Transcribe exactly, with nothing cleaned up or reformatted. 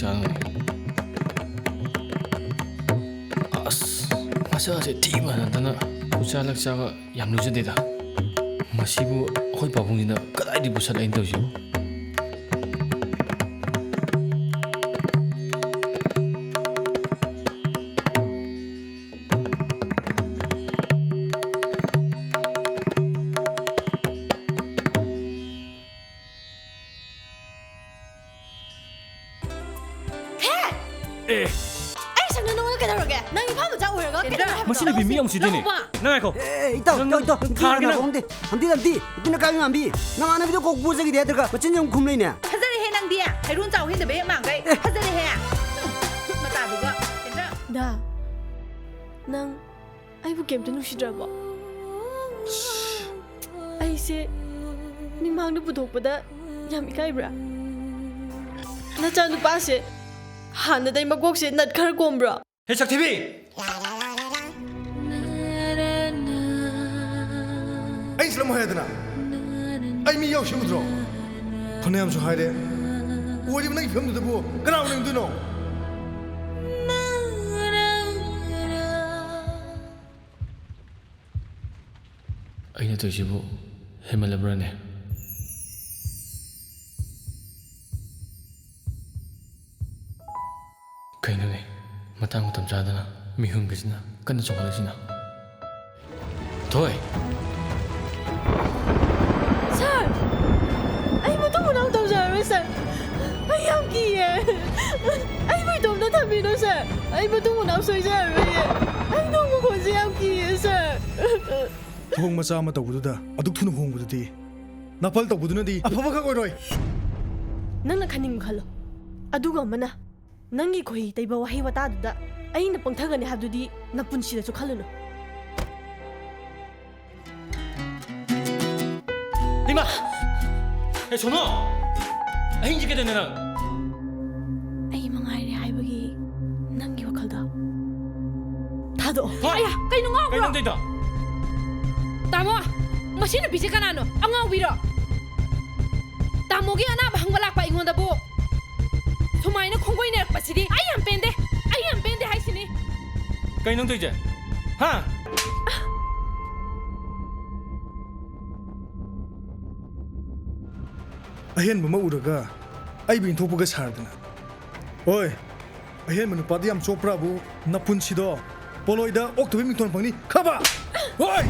ꯆꯥꯔꯝꯒꯅꯤ꯫ ꯑꯁ, ꯃꯁꯛ ꯑꯁꯦ ꯊꯤꯃꯟꯗꯅ ꯎꯆꯥ ꯂꯛꯆꯥꯒ ꯌꯥꯝ ꯂꯨꯖꯗꯦꯗ꯫ ꯃꯁꯤꯕꯨ ꯑꯩꯈꯣꯏ ꯄꯥꯕꯨꯡꯁꯤꯅ ꯀꯗꯥꯏꯗꯒꯤ ꯄꯨꯁꯜꯂꯛꯏꯅꯣ ꯇꯧꯔꯤꯁꯤꯕꯨ? ꯍꯦ! ꯑꯦ! ꯑꯩ ꯁꯪꯅ ꯅꯉꯣꯟꯗ ꯀꯩꯗꯧꯔꯒꯦ? ꯅꯪ ꯏꯝꯐꯥꯜ ꯃꯆꯥ ꯑꯣꯏꯔꯒ ꯀꯩꯗꯧꯔꯦ ꯍꯥꯏꯕ? ꯃꯁꯤ ꯅꯨꯄꯤ ꯃꯤ ꯌꯥꯝ ꯎꯁꯤꯠꯇꯦꯅꯦ꯫ ꯂꯧꯕ! ꯅꯪ ꯉꯥꯏꯈꯣ꯫ ꯑꯦ, ꯏꯇꯥꯎ, ꯅꯪ ꯏꯇꯥꯎ, ꯏꯇꯥꯎ, ꯅꯪ ꯊꯥꯔꯒꯦ ꯅꯪ꯫ ꯍꯣꯡꯗꯦ꯫ ꯍꯝꯗꯤ, ꯍꯝꯗꯤ, ꯏꯇꯤꯟꯅ ꯀꯥꯏ ꯉꯥꯝꯕꯤ꯫ ꯅꯃꯥꯟꯅꯕꯤꯗꯣ ꯀꯣꯛ ꯄꯨꯖꯒꯤꯗꯦ ꯍꯥꯏꯗ꯭ꯔꯒ ꯃꯆꯤꯟ ꯌꯥꯝ ꯈꯨꯝ ꯂꯩꯅꯦ꯫ ꯐꯖꯔꯦꯍꯦ ꯅꯪꯗꯤ꯫ ꯍꯩꯔꯨꯟ ꯆꯥꯎ ꯍꯦꯟꯗꯕ ꯍꯦꯛ ꯃꯥꯡꯈꯩ꯫ ꯑꯦ꯫ ꯐꯖꯔꯦꯍꯦ꯫ ꯈꯨꯠ ꯃꯇꯥꯗꯨꯒ꯫ ꯀꯦꯟꯗ꯭ꯔ꯫ ꯗꯥ, ꯅꯪ ꯑꯩꯕꯨ ꯀꯩꯝꯇ ꯅꯨꯡꯁꯤꯗ꯭ꯔꯕꯣ? ꯑꯩꯁꯦ ꯃꯤꯃꯥꯡꯗ ꯄꯨꯊꯣꯛꯄꯗ ꯌꯥꯝ ꯏꯀꯥꯏꯕ꯭ꯔꯥ? ꯅꯆꯥꯅꯨꯄꯥꯁꯦ ꯍꯥꯟꯅꯗꯩ ꯃꯀꯣꯛꯁꯦ ꯅꯠ ꯈꯔ ꯀꯣꯝꯕ꯭ꯔꯣ? ꯍꯦ ꯁꯛꯊꯤꯕꯤ! ꯑꯩ ꯁꯤꯂꯝ ꯍꯥꯏꯗꯅ ꯑꯩ ꯃꯤ ꯌꯥꯎꯁꯤꯟꯕꯗ꯭ꯔꯣ? ꯐꯅꯌꯥꯝꯁꯨ ꯍꯥꯏꯔꯦ꯫ ꯑꯣꯏꯔꯤꯕ ꯅꯪꯒꯤ ꯐꯤꯕꯝꯗꯨꯗꯕꯨ ꯀꯅꯥ ꯂꯦꯡꯗꯣꯏꯅꯣ? ꯑꯩꯅ ꯇꯧꯔꯤꯁꯤꯕꯨ ꯍꯦꯟꯃꯜꯂꯕ꯭ꯔꯥꯅꯦ? ꯀꯩꯅꯣꯅꯦ, ꯃꯇꯥꯡ ꯃꯇꯝ ꯆꯥꯗꯅ ꯃꯤꯍꯨꯟꯒꯁꯤꯅ ꯀꯟꯅ ꯆꯣꯡꯈꯠꯂꯛꯏꯁꯤꯅ? ꯊꯣꯏ! ꯁꯥꯔ! ꯑꯩ ꯃꯇꯨꯡ ꯃꯅꯥꯎ ꯇꯧꯖꯔꯔꯣꯏ, ꯁꯥꯔ꯫ ꯑꯩ ꯌꯥꯝ ꯀꯤꯌꯦ꯫ ꯑꯩꯕꯨ ꯏꯇꯣꯝꯇ ꯊꯝꯕꯤꯔꯣ, ꯁꯥꯔ꯫ ꯑꯩ ꯃꯇꯨꯡ ꯃꯅꯥꯎ ꯁꯣꯏꯖꯔꯔꯣꯏꯌꯦ꯫ ꯑꯩ ꯅꯣꯡꯃ ꯈꯣꯟꯁꯦ ꯌꯥꯝ ꯀꯤꯌꯦ, ꯁꯥꯔ꯫ ꯊꯕꯛ ꯃꯆꯥ ꯑꯃ ꯇꯧꯕꯗꯨꯗ ꯑꯗꯨꯛ ꯊꯨꯅ ꯍꯣꯡꯕꯗꯨꯗꯤ ꯅꯥꯄꯜ ꯇꯧꯕꯗꯨꯅꯗꯤ ꯑꯐꯕ ꯈꯛ ꯑꯣꯏꯔꯣꯏ꯫ ꯅꯪꯅ ꯈꯟꯅꯤꯡꯕ ꯈꯜꯂꯣ꯫ ꯑꯗꯨꯒ ꯑꯃꯅ, ꯅꯪꯒꯤ ꯈꯣꯏꯍꯤ ꯇꯩꯕ ꯋꯥꯍꯩ ꯋꯥꯇꯥꯗꯨꯗ ꯑꯩꯅ ꯄꯪꯊꯒꯅꯤ ꯍꯥꯏꯕꯗꯨꯗꯤ ꯅꯄꯨꯟꯁꯤꯗꯁꯨ ꯈꯜꯂꯨꯅꯨ꯫ ꯏꯃꯥ! ꯑꯦ, ꯁꯣꯅꯣ! ꯑꯍꯤꯡꯁꯤ ꯀꯩꯗꯧꯅꯣ ꯅꯪ? ꯑꯩ ꯃꯉꯥꯏꯔꯦ ꯍꯥꯏꯕꯒꯤ ꯅꯪꯒꯤ ꯋꯥꯈꯜꯗꯣ ꯊꯥꯗꯣꯛꯑꯣ꯫ ꯍꯣꯏ! ꯑꯌꯥ, ꯀꯩꯅꯣ ꯉꯥꯎꯕ꯭ꯔꯣ? ꯀꯩꯅꯣ ꯇꯧꯔꯤꯗꯣ? ꯇꯥꯃꯣ, ꯃꯁꯤ ꯅꯨꯄꯤꯁꯦ ꯀꯅꯥꯅꯣ? ꯑꯉꯥꯎꯕꯤꯔꯣ? ꯇꯥꯃꯣꯒꯤ ꯑꯅꯥꯕ ꯍꯪꯕ ꯂꯥꯛꯄ ꯑꯩꯉꯣꯟꯗꯕꯨ꯫ ꯁꯨꯃꯥꯏꯅ ꯈꯣꯡꯒꯣꯏꯅꯔꯛꯄꯁꯤꯗꯤ ꯑꯩ ꯌꯥꯝ ꯄꯦꯟꯗꯦ꯫ ꯑꯩ ꯌꯥꯝ ꯄꯦꯟꯗꯦ ꯍꯥꯏꯁꯤꯅꯤ꯫ ꯀꯩꯅꯣ ꯅꯪ ꯇꯧꯔꯤꯁꯦ? ꯍꯥ? ꯑꯍꯦꯟꯕ ꯑꯃ ꯎꯔꯒ ꯑꯩꯕꯨ ꯏꯟꯊꯣꯛꯄꯒ ꯁꯥꯔꯗꯅ꯫ ꯍꯣꯏ, ꯑꯍꯦꯟꯕ ꯅꯨꯄꯥꯗꯤ ꯌꯥꯝ ꯆꯣꯞꯄ꯭ꯔꯥꯕꯨ? ꯅꯄꯨꯟꯁꯤꯗꯣ ꯄꯣꯂꯣꯏꯗ ꯑꯣꯛꯇꯕꯤ ꯃꯤꯡꯊꯣꯟ ꯐꯪꯅꯤ ꯈꯕ꯫ ꯍꯣꯏ!